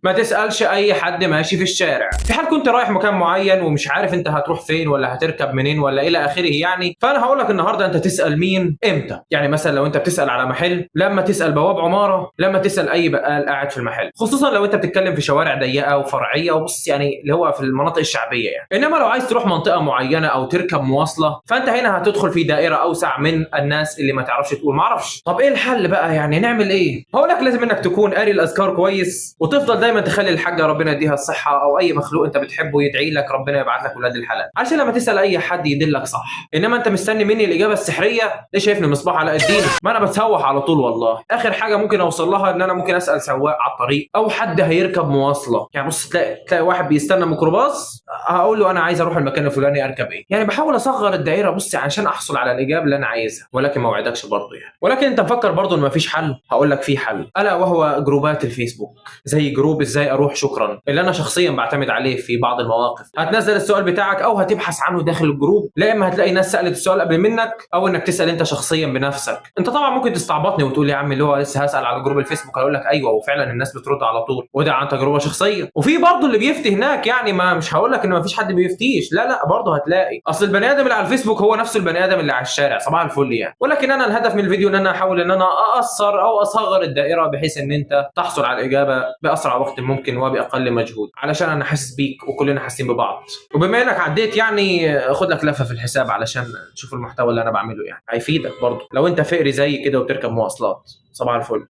ما تسالش اي حد ماشي في الشارع. في حال كنت رايح مكان معين ومش عارف انت هتروح فين ولا هتركب منين ولا الى اخره يعني، فانا هقول لك النهارده انت تسال مين امتى. يعني مثلا لو انت بتسال على محل، لما تسال بواب عمارة، لما تسال اي بقال قاعد في المحل، خصوصا لو انت بتتكلم في شوارع ضيقه وفرعيه وبص يعني اللي هو في المناطق الشعبية يعني. انما لو عايز تروح منطقة معينة او تركب مواصلة، فانت هنا هتدخل في دائرة اوسع من الناس اللي ما تعرفش تقول ما اعرفش. طب ايه الحل بقى؟ يعني نعمل ايه؟ هقول لك لازم انك تكون قاري الاذكار كويس، وتفضل دايما تخلي الحاجة ربنا يديها الصحة او اي مخلوق انت بتحبه يدعي لك ربنا يبعت لك ولاد الحلال، عشان لما تسال اي حد يدلك صح. انما انت مستني مني الاجابة السحريه؟ ليه شايفني مصباح علاء الدين؟ ما انا بتسوح على طول والله. اخر حاجة ممكن اوصل لها ان انا ممكن اسال سواق على الطريق او حد هيركب مواصلة. يعني بص تلاقي واحد بيستنى ميكروباص، هقول له انا عايز اروح المكان الفلاني اركب ايه. يعني بحاول اصغر الدائرة بص عشان احصل على الاجابة اللي انا عايزها، ولكن ما وعدكش برضه يعني. ولكن انت مفكر برضه ان مفيش حل؟ هقول لك في حل، الا وهو جروبات الفيسبوك، زي جروب ازاي اروح شكرا اللي انا شخصيا بعتمد عليه في بعض المواقف. هتنزل السؤال بتاعك او هتبحث عنه داخل الجروب، لا اما هتلاقي ناس سالت السؤال قبل منك، او انك تسال انت شخصيا بنفسك. انت طبعا ممكن تستعبطني وتقول يا عم اللي هو لسه هسال على جروب الفيسبوك، هقول لك ايوه وفعلا الناس بترد على طول، وده عن تجربه شخصية. وفي برضه اللي بيفتي هناك، يعني ما مش هقول لك ان ما فيش حد بيفتيش، لا لا برضه هتلاقي، اصل البني ادم اللي على الفيسبوك هو نفسه البني ادم اللي على الشارع، صباح الفل يعني. ولكن انا الهدف من الفيديو ان انا احاول ان انا اقصر او اصغر الدائرة بحيث ان انت تحصل على الاجابة باسرع وقت ممكن وباقل مجهود، علشان انا حاسس بيك وكلنا حاسين ببعض. وبما انك عديت يعني خد لك لفه في الحساب علشان تشوف المحتوى اللي انا بعمله، يعني هيفيدك برضه لو انت فقري زي كده وبتركب مواصلات. صباح الفل.